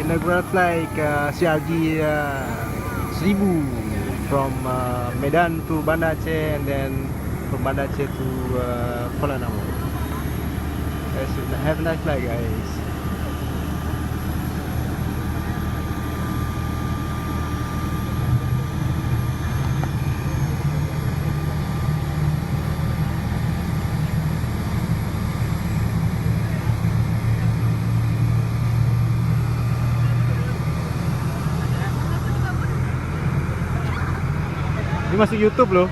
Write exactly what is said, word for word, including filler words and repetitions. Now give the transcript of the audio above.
Inaugural flight, uh, C R J, uh, seribu from, uh, Medan to Banda Aceh and then from Banda Aceh to, uh, Kuala Namu. Have a nice flight, guys. Ini masuk YouTube loh.